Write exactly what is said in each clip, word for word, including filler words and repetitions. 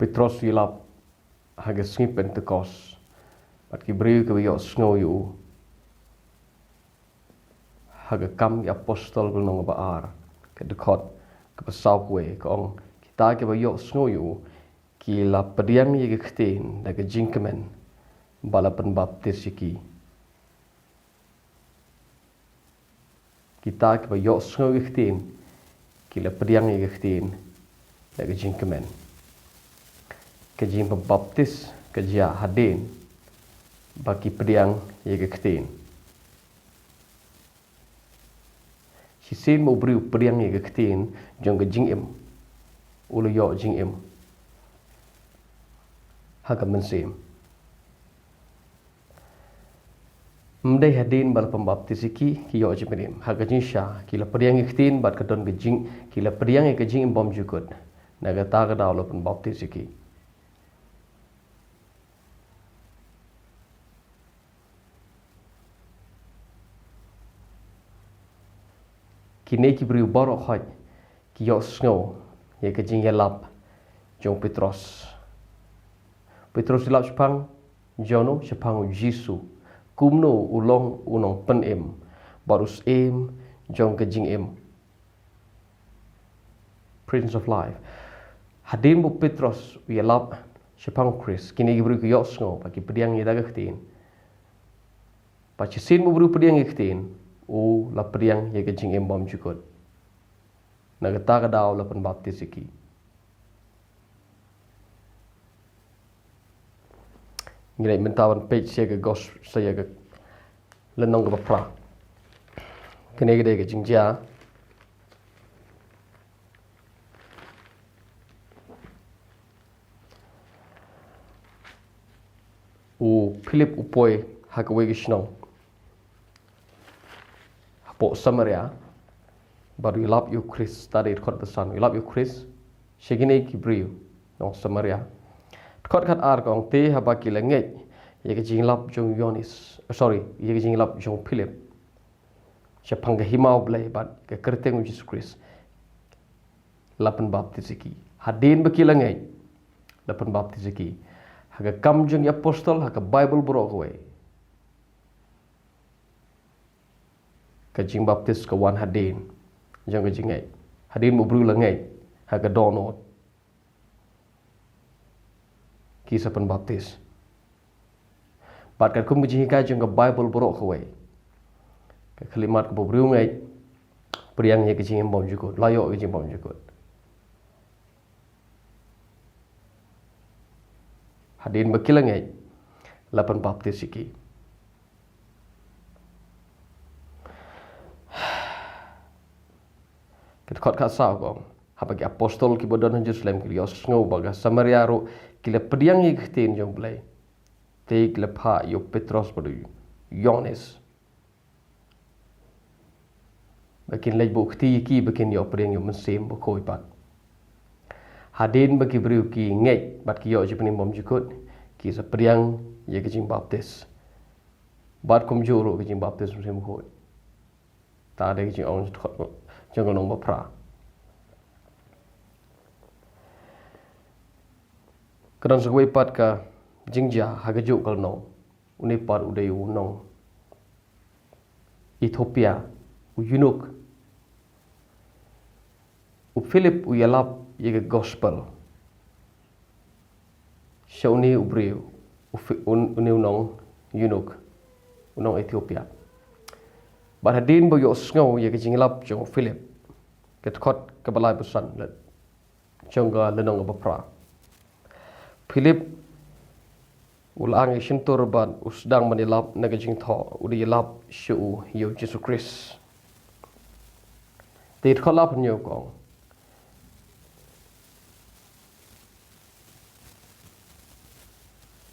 Petros u ïalap ha ka sngi Pentekost bad ki briew kiba ïohsngew ïa u. Ha ka Kam ki Apostol ka lynnong kaba ar, ka dkhot kaba saw kawei, ka ong, kita kiba ïohsngew ïa u ki la pdiang ïa ka ktien da ka jingkmen bad la pynbaptis ïa ki. Kita kiba ïohsngew ïa ka ktien ki la pdiang ïa ka ktien da ka jingkmen. Ka jingpynbaptis ka jia hadien ba ki pdiang ïa ka ktien. Shisien ma u briew u pdiang ïa ka ktien jong ka jingim, u la ïoh jingim ha ka mynsiem. Ym dei hadien ba la pynbaptis ïa ki ki ïoh jingpynim. Ha ka jingshisha ki la pdiang ïa ka ktien bad ka don ka jing, ki la pdiang ïa ka jingim bymjukut. Na kata ka daw la pynbaptis ïa ki. Kine ki briew baroh khoit ki ïohsngew ïa ka jingïalap jong u Petros. Petros u ïalap shaphang jong u, shaphang u Jisu, kumno u long u nongpynim bad u syiem jong ka jingim. Prince of Life. Hadien ba u Petros u ïalap shaphang u Khrist, kine ki briew ki ïohsngew bad ki pdiang ïa ka ktien. Bad shisien ma u briew u pdiang ïa ka ktien, u la pdiang ïa ka jingim bymjukut. Na kata ka daw la pynbaptis ïa ki. Ngi leit mynta ban peit sha ka Gospel, sha ka lynnong kaba phra. Kane ka dei ka jingjia. U Philip u poi ha kawei ka shnong hapoh Samaria, bad u ïalap ïa u Khrist. Te dei dkhot ba san, u ïalap ïa u Khrist sha kine ki briew nong Samaria. Dkhot khatar ka ong, te haba ki la ngeit ïa ka jingïalap jong u Ïoannis, eh, sorry, ïa ka jingïalap jong u Philip shaphang ka hima u Blei bad ka kyrteng u Jisu Khrist, la pynbaptis ïa ki. Hadien ba ki la ngeit, la pynbaptis ïa ki. Ha ka Kam jong ki Apostol, ha ka Baibl baroh kawei, ka jingbaptis ka wan hadien jong ka jingngeit. Hadien ba u briew u la ngeit ha ka dohnud, ki sa pynbaptis. Bad katkum ka jinghikai jong ka Baibl baroh kawei, ka khyllipmat kaba u briew u ngeit, pdiang ïa ka jingim bymjukut, la ïoh ka jingim bymjukut. Hadien ba ki la ngeit, la pynbaptis ïa ki. Ka dkhot khatsaw ka ong, haba ki apostol kiba don ha Jerusalem ki la ïohsngew ba ka Samaria ruh ki la pdiang ïa ka ktien jong u Blei, te ki la phah ïa u Petros bad u Ïoannis ba kin leit buh kti ïa ki, ba kin ïoh pdiang ïa u Mynsiem Bakhuid pat. Hadien ba ki briew ki ngeit bad ki ïoh jingpynim bymjukut, ki sa pdiang ïa ka jingbaptis. Bad kumjuh ruh ka jingbaptis Mynsiem Bakhuid. Te dei ka jingong jong ka lynnong ba phra. Ka don sa kawei pat ka jingjia ha kajuh ka lynnong. Une pat u dei u nong Ethiopia, u eunuch. U Philip u ïalap ïa ka gospel sha une u briew, u Phi-, un-, une u nong eunuch, u nong Ethiopia. Bad hadien ba u ïohsngew ïa ka jingïalap jong u Philip, ka dkhot kaba lai bad san, jong ka lynnong kaba phra. Philip u la ang ïa ka shyntur bad u sdang ban ïalap na ka jingthoh, u da ïalap sha u ïa u Jisu Khrist. Te ka dkhot laiphew hynñiew ka ong,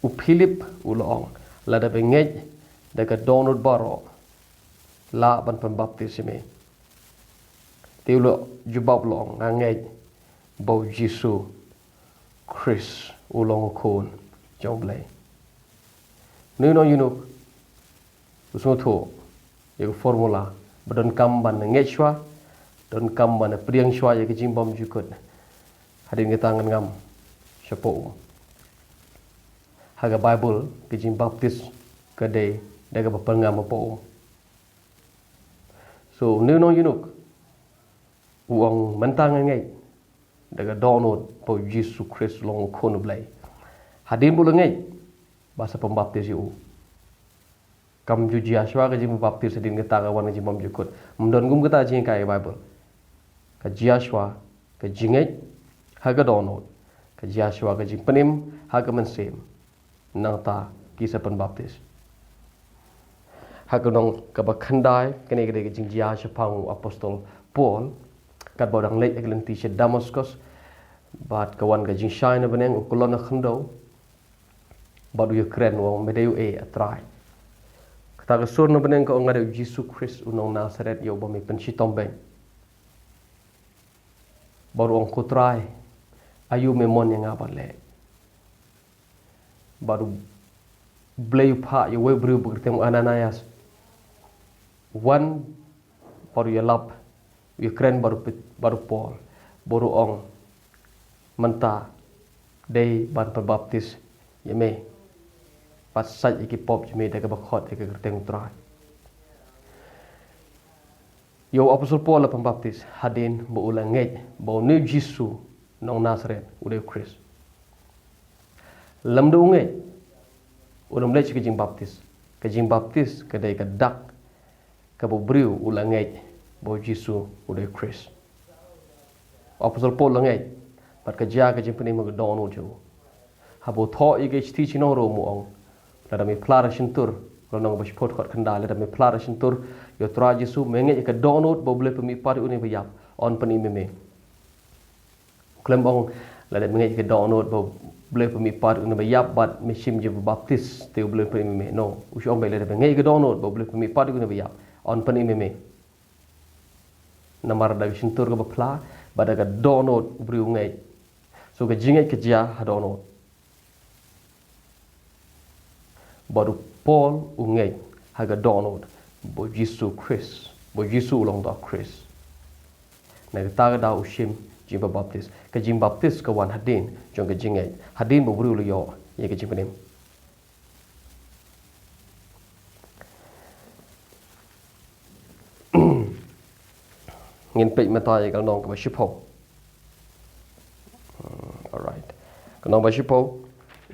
u Philip u la ong, lada phi ngeit da ka dohnud baroh lah ban pynbaptis ïa me. Te u la jubab u la ong, nga ngeit ba u Jisu Khrist u long u Khun jong u Blei. Une u nong eunuch u sngewthuh ïa ka formula ba donkam ban ngeit shuwa, donkam ban pdiang shuwa ïa ka jingbymjukut. Hadien kata ngan ngam shapoh um. Ha ka Baibl, ka jingbaptis ka dei da kaba pynngam hapoh um. So, une u nongïalam u ong, mynta nga ngeit da ka dohnud ba u Jisu Khrist u long u Khun u Blei. Hadien ba u la ngeit, ba sa pynbaptis ïa u. Kam ju jia shuwa ka jingpynbaptis hadien kata ka wan ka jingbymjukut. Ym don kum kata jinghikai ha ka Baibl. Ka jia shuwa ka jingngeit ha ka dohnud. Ka jia shuwa ka jingpynim ha ka mynsiem. Nangta ki sa pynbaptis. Ha ka lynnong kaba khyndai, kane ka dei ka jingjia shaphang u apostol Paul, katba u dang leit ha ka lynti sha Damaskos, bad ka wan ka jingshai na bneng, u kyllon ha khyndew, bad u ïakren u ong, me dei uei, A Trai? Kata ka sur na bneng ka ong, nga dei u Jisu Khrist u nong Nasaret ïa uba me pynshitom beiñ. Bad u ong, ko Trai, aïu me mon ïa nga ban leh? Bad u Blei u phah ïa uwei u briew ba kyrteng u Ananias. Wan bad u ïalap, u ïakren bad u Pit-, bad u Paul. Bad u ong, mynta dei ban pynbaptis ïa me, bad sait ïa ki pop jong me da kaba khot ïa ka kyrteng u Trai. Ïa u apostol Paul la pynbaptis hadien ba u la ngeit ba une u Jisu nong Nasaret u dei u Khrist. Lymda u ngeit, u nym leit sha ka jingbaptis. Ka jingbaptis ka dei ka dak kaba u briew u la ngeit ba u Jisu u dei u Khrist. U apostol Paul la ngeit, bad ka jia ka jingpynim ha ka dohnud jong u. Haba u thoh ïa ka shithi sha ki nong Rom u ong, lada me phla da ka shyntur, ka lynnong ba shiphew, dkhot khyndai, lada me phla da ka shyntur ïa u Trai Jisu, me ngeit ïa ka dohnud ba U Blei u pynmihpat ïa une ba ïap, yn pynim ïa me. U khlem ong, lada me ngeit ïa ka dohnud ba U Blei u pynmihpat ïa une ba ïap bad me shim jingbaptis, te U Blei u pynim ïa me. No, u shu ong beit, lada me ngeit ïa ka dohnud ba U Blei u pynmihpat ïa une ba ïap, yn pynim ïa me. Namar da ka shyntur kaba phla, bad da ka dohnud u briew u ngeit. So ka jingngeit ka jia ha dohnud. Bad u Paul u ngeit ha ka dohnud ba u Jisu Khrist, ba u Jisu u long uta u Khrist. Na kata ka daw u shim jingbaptis. Ka jingbaptis ka wan hadien jong ka jingngeit, hadien ba u briew u la ïoh ïa ka jingpynim. Ngin peit mynta ïa ka lynnong kaba shiphew. Hmm, alright. Ka lynnong ba shiphew,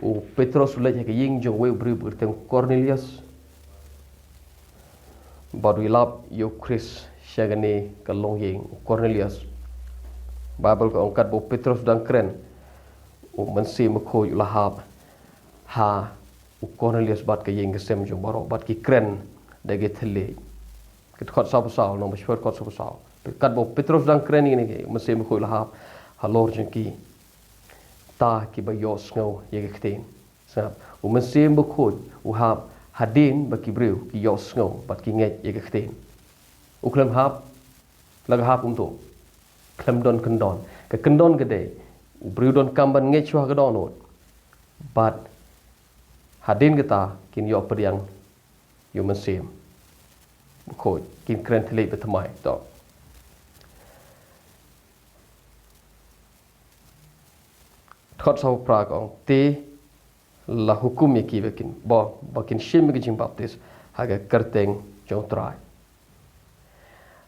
u Petros u leit ha ka ïing jong uwei u briew ba kyrteng u Kornelius. Bad u ïalap ïa u Khrist sha kane ka longïing, u Kornelius. Baibl ka ong katba u Petros u dang kren, u Mynsiem Bakhuid u la hap ha u Kornelius bad ka ïing ka sem jong baroh, bad ki kren da ki thylliej. Ka dkhot sawphew saw, lynnong ba shiphew, dkhot sawphew saw. Katba u Petros u dang kren ïa kine, u Mynsiem Bakhuid u la hap halor jong ki, ta kiba ïohsngew ïa ka ktien. Sngap, u Mynsiem Bakhuid u hap hadien ba ki briew ki ïohsngew bad ki ngeit ïa ka ktien. U khlem hap, la ka hap kumto. Khlem don kyndon. Ka kyndon ka dei, u briew donkam ban ngeit shuwa ha ka dohnud. Bad hadien kata kin ïoh pdiang ïa u Mynsiem Bakhuid, kin kren thylliej bad thymmai. To. Dkhot sawphew phra ka ong, te la hukum ïa ki ba kin, ba, ba kin shim ïa ka jingbaptis ha ka kyrteng jong u Trai.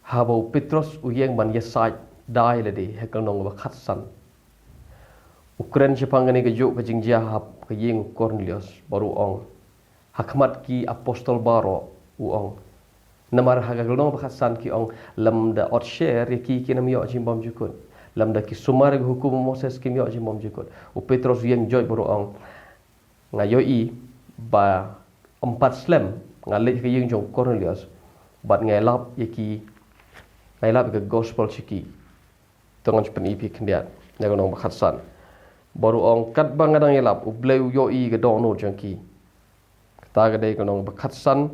Haba u Petros u ïeng ban ïasaid da ïa lade ha ka lynnong ba khatsan, u kren shaphang kane kajuh ka jingjia ha ka ïing u Kornelius bad u ong, ha khmat ki apostol baroh u ong. Namar ha ka lynnong ba khatsan ki ong, lymda ot sher ïa ki kin ym ïoh jingbymjukut. Lymda ki sumar ïa ka hukum u Moses kim ïoh jingbymjukut. U Petros u ïeng joit bad u ong, nga ïohi ba ym pat slem nga leit ha ka ïing jong u Kornelius bad nga ïalap ïa ki, nga ïalap ïa ka gospel sha ki. To ngan sa pyni ïa phi khyndiat na ka lynnong ba khatsan. Bad u ong, katba nga dang ïalap, U Blei u ïohi ïa ka dohnud jong ki. Kata ka dei ka lynnong ba khatsan.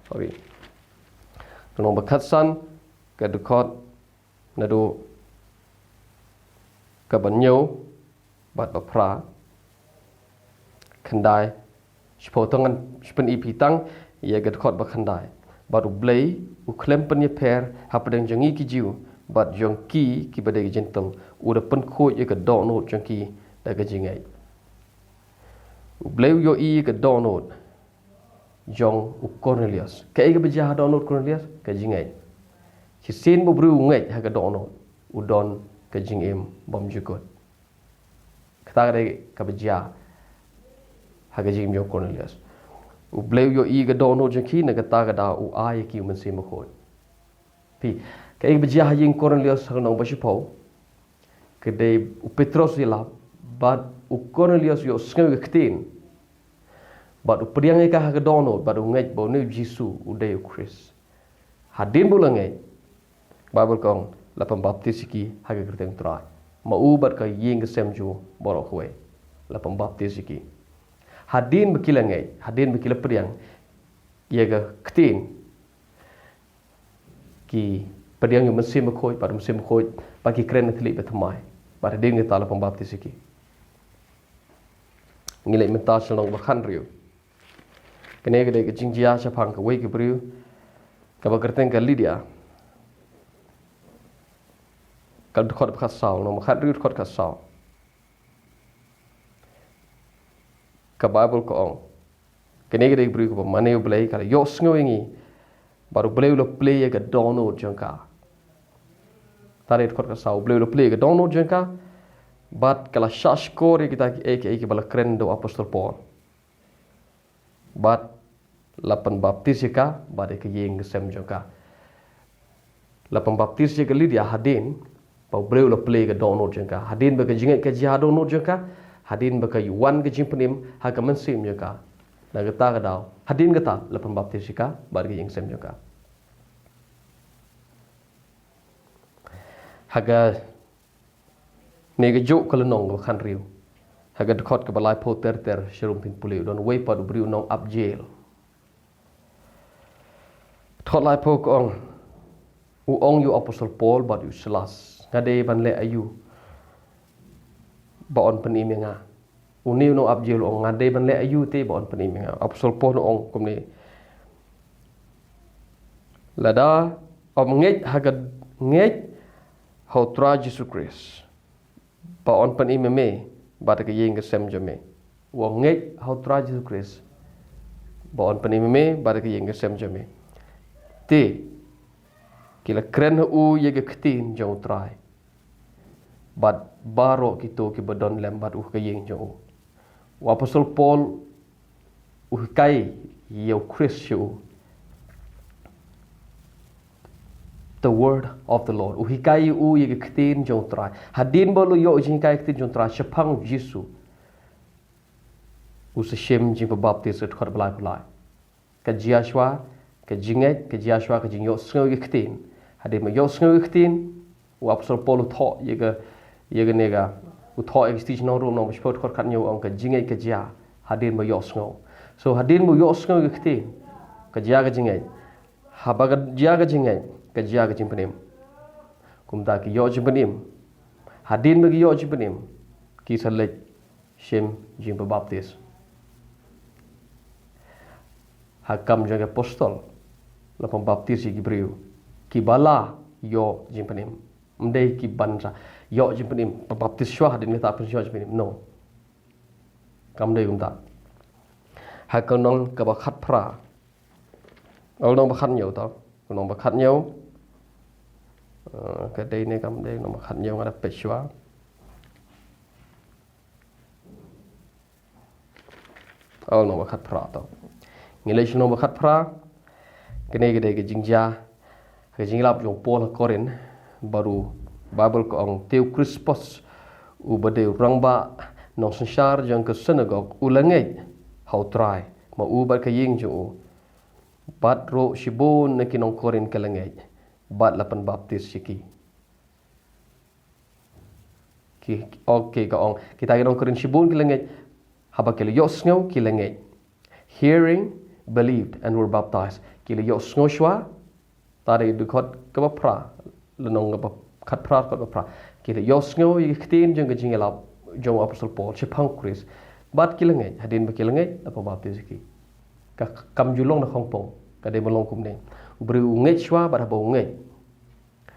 Sorry. Ka lynnong ba khatsan, ka dkhot naduh kaba hynñiew bad ba phra. Khyndai, shiphew, to ngan sa pyni ïa phi tang ïa ka dkhot ba khyndai. Bad U Blei u khlem pynïapher hapdeng jong ngi ki Jiw bad jong ki kiba dei ki Jentil, u da pynkhuid ïa ka dohnud jong ki da ka jingngeit. U Blei u ïohi ka dohnud jong u Cornelius. Kaei kaba jia ha dohnud Cornelius? Ka jingngeit. Shisien ba u briew u ngeit ha ka dohnud, u don ka jingim bymjukut. Kata ka dei kaba jia ha ka jingim jong u Cornelius. U Blei u ïohi ka dohnud jong ki, na kata ka daw u ai ïa ki u Mynsiem Bakhuid. Phi, kaei kaba jia ha ïing u Cornelius ha ka lynnong ba shiphew? Ka dei u Petros u ïalap, bad u Cornelius u ïohsngew ïa ka ktien, bad u pdiang ïa ka ha ka dohnud, bad u ngeit ba une u Jisu u dei u Khrist. Hadien ba u la ngeit, Baibl ka ong, la pynbaptis ïa ki ha ka kyrteng u Trai. Ma u bad ka ïing ka sem jong u baroh kawei, la pynbaptis ïa ki. Hadien ba ki la ngeit, hadien ba ki la pdiang ïa ka ktien, ki pdiang ïa u Mynsiem Bakhuid, bad u Mynsiem Bakhuid, bad ki kren na thylliej bad thymmai. Bad hadien kata la pynbaptis ïa ki. Ngi leit mynta sha lynnong ba khathynriew. Kane ka dei ka jingjia shaphang kawei ka briew kaba kyrteng ka Lydia. Ka dkhot ba khatsaw, lynnong ba khathynriew dkhot khatsaw. Ka Baibl ka ong, kane ka dei ka briew kaba mane U Blei, ka la ïohsngew ïa ngi, bad U Blei u la plie ïa ka dohnud jong ka. Te dei dkhot khatsaw, U Blei u la plie ïa ka dohnud jong ka, bad ka la shahshkor ïa kita kiei kiei kiba la kren da u apostol Paul. Bad la pynbaptis ïa ka bad ïa ka ïing ka sem jong ka. La pynbaptis ïa ka Lydia hadien ba U Blei u la plie ïa ka dohnud jong ka. Hadien ba ka jingngeit ka jia ha dohnud jong ka, hadien ba ka wan ka jingpynim ha ka mynsiem jong ka. Na kata ka daw, hadien kata la pynbaptis ïa ka bad ïa ka ïing sem jong ka. Ha kane kajuh ka lynnong kaba khathynriew, ha ka dkhot kaba laiphew ter ter, sharum phin pule, u don uwei pat u briew u nong ap jail. Dkhot laiphew ka ong, u ong ïa u apostol Paul bad ïa u Silas, nga dei ban leh aïu ba yn pynim ïa nga? Une u nong ap jail u ong, nga dei ban leh aïu te ba yn pynim ïa nga? Apostol Paul u ong kumne, lada ym ngeit ha ka, ngeit ha U Trai Jisu Khrist ba yn pynim ïa me bad ka ïing ka sem jong me. U ong ngeit ha U Trai Jisu Khrist ba yn pynim ïa me bad ka ïing ka sem jong me. Te ki la kren ha u ïa ka ktien jong U Trai, bad baroh kito kiba don lem bad u ha ka ïing jong u. U apostol Paul u hikai ïa u Khrist sha u. The word of the Lord. U hikai ïa u ïa ka ktien jong U Trai. Hadien ba u la ïoh jinghikai ïa ka ktien jong U Trai shaphang U Jisu, u sa shim jingpynbaptis, ka dkhot ba laiphew lai. Ka jia shuwa ka jingngeit, ka jia shuwa ka jingïohsngew ïa ka ktien. Hadien ba ïohsngew ïa ka ktien, u apostol Paul u thoh ïa ka, ïa kane ka, u thoh ïa ka shithi sha ki nong Rom, lynnong ba shiphew, dkhot khathynñiew, u ong ka jingngeit ka jia hadien ba ïohsngew. So hadien ba ïohsngew ïa ka ktien, ka jia ka jingngeit. Haba ka jia ka jingngeit, ka jia ka jingpynim. Kumta ki ïoh jingpynim. Hadien ba ki ïoh jingpynim, ki sa leit shim jingpynbaptis. Ha Kam jong ki Apostol la pynbaptis ïa ki briew kiba la ïoh jingpynim. Ym dei kiban sa ïoh jingpynim, pynbaptis shuwa hadien kata phin ïoh jingpynim. No. Kam dei kumta. Ha ka lynnong kaba khatphra. Lynnong ba khathynñiew to. Lynnong ba khathynñiew. Eh, ka dei ne kam dei lynnong ba khathynñiew, nga da peit shuwa. Oh, lynnong ba khatphra to. Ngi leit sha lynnong ba khatphra. Kane ka dei ka jingjia, ka jingïalap jong u Paul ha Korinth, bad u Baibl ka ong, te u Krispus, uba dei u rangbah nongsynshar jong ka synagog, u la ngeit ha U Trai, ma u bad ka ïing jong u. Bad ruh shibun na ki nong Korinth ki la ngeit bad la pynbaptis ïa ki. Ki, okay, ka ong, kita ki nong Korinth shibun ki la ngeit. Haba ki la ïohsngew, ki la ngeit. Hearing, believed and were baptized. Ki la ïohsngew shuwa. Te dei dkhot kaba phra, lynnong kaba khatphra, dkhot kaba phra. Ki la ïohsngew ïa ka ktien jong ka jingïalap jong u Apostol Paul shaphang u Khrist. Bad ki la ngeit, hadien ba ki la ngeit, la pynbaptis ïa ki. Ka kam ju long na khongpong, ka dei ban long kumne. U briew u ngeit shuwa, bad haba u ngeit,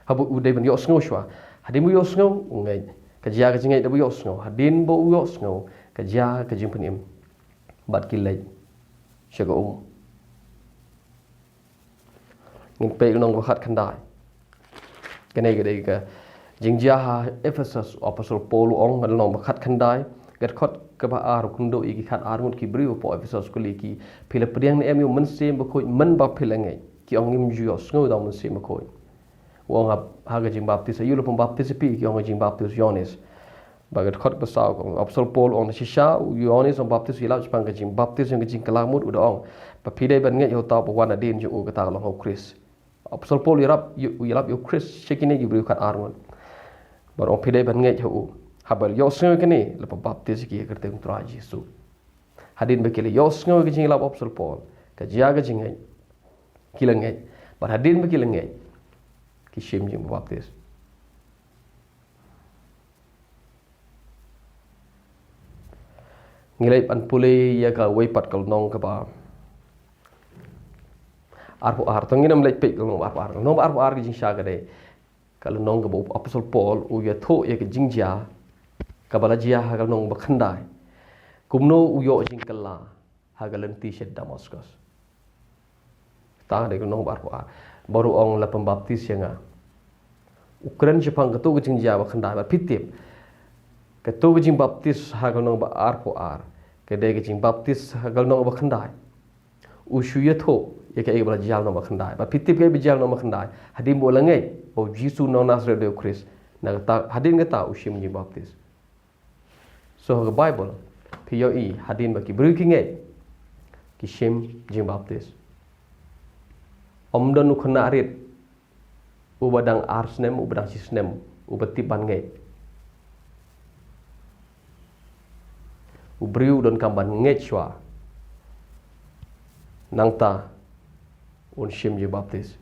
haba u dei ban ïohsngew shuwa. Hadien ba u ïohsngew, u ngeit. Ka jia ka jingngeit da ba ïohsngew. Hadien ba u ïohsngew, ka jia ka jingpynim. Bad ki leit sha ka um. Ngin peit lynnong ba khatkhyndai. Kane ka dei ka jingjia ha Ephesus, u Apostol Paul u ong, lynnong ba khatkhyndai, ka dkhot kaba ar, u kynduh ïa ki khatar ngut ki briew hapoh Ephesus, kylli ki, phi la pdiang ne em ïa u Mynsiem Bakhuid mynba phi la ngeit? Ki ong, ngim ju ïohsngew da u Mynsiem Bakhuid. U ong, ha, ha ka jingbaptis aïu la pynbaptis ïa phi? Ki ong, ka jingbaptis u Ïoannis. Bad ka dkhot ba saw, u Apostol Paul u ong, na shisha u Ïoannis u baptis u ïalap shaphang ka jingbaptis jong ka jingkylla mut, u da ong ba phi dei ban ngeit ha uta uba wan hadien jong u, kata ka long ha u Khrist. Apostol Paul u ïalap, u ïalap ïa u Khrist sha kine ki briew khatar ngut. Bad u ong phi dei ban ngeit ha u. Haba la ïohsngew ïa kane, la pynbaptis ïa ki ha ka kyrteng u Trai Jisu. Hadien ba ki la ïohsngew ïa ka jingïalap u Apostol Paul, ka jia ka jingngeit, ki la ngeit. Bad hadien ba ki la ngeit, ki shim jingbaptis. Ngi leit ban pule ïa kawei pat ka lynnong kaba arphew ar. To ngin ym leit peit ka lynnong ba arphew ar. Ka lynnong ba arphew ar, ka jingshisha ka dei ka lynnong kaba u Apostol Paul u ïathuh ïa ka jingjia kaba la jia ha ka lynnong ba khyndai, kumno u ïoh jingkylla ha ka lynti sha Damaskus. Tang dei ka lynnong ba arphew ar. Bad u ong, la pynbaptis ïa nga. U kren shaphang kato ka jingjia ba khyndai, bad phi tip, kato ka jingbaptis ha ka lynnong ba arphew ar, ka dei ka jingbaptis ha ka lynnong ba khyndai. U shu ïathuh ïa kaei kaba la jia ha lynnong ba khyndai. Bad phi tip kaei ba jia ha lynnong ba khyndai? Hadien ba u la ngeit ba u Jisu nong Nasareth u dei u Khrist, na kata, hadien kata u shim jingbaptis. So ha ka Baibl phi ïohi, hadien ba ki briew ki ngeit, ki shim jingbaptis. Ym don u khynnah rit uba dang ar snem, uba dang shi snem, uba tip ban ngeit. U briew u donkam ban ngeit shuwa, nangta un shim jingbaptis.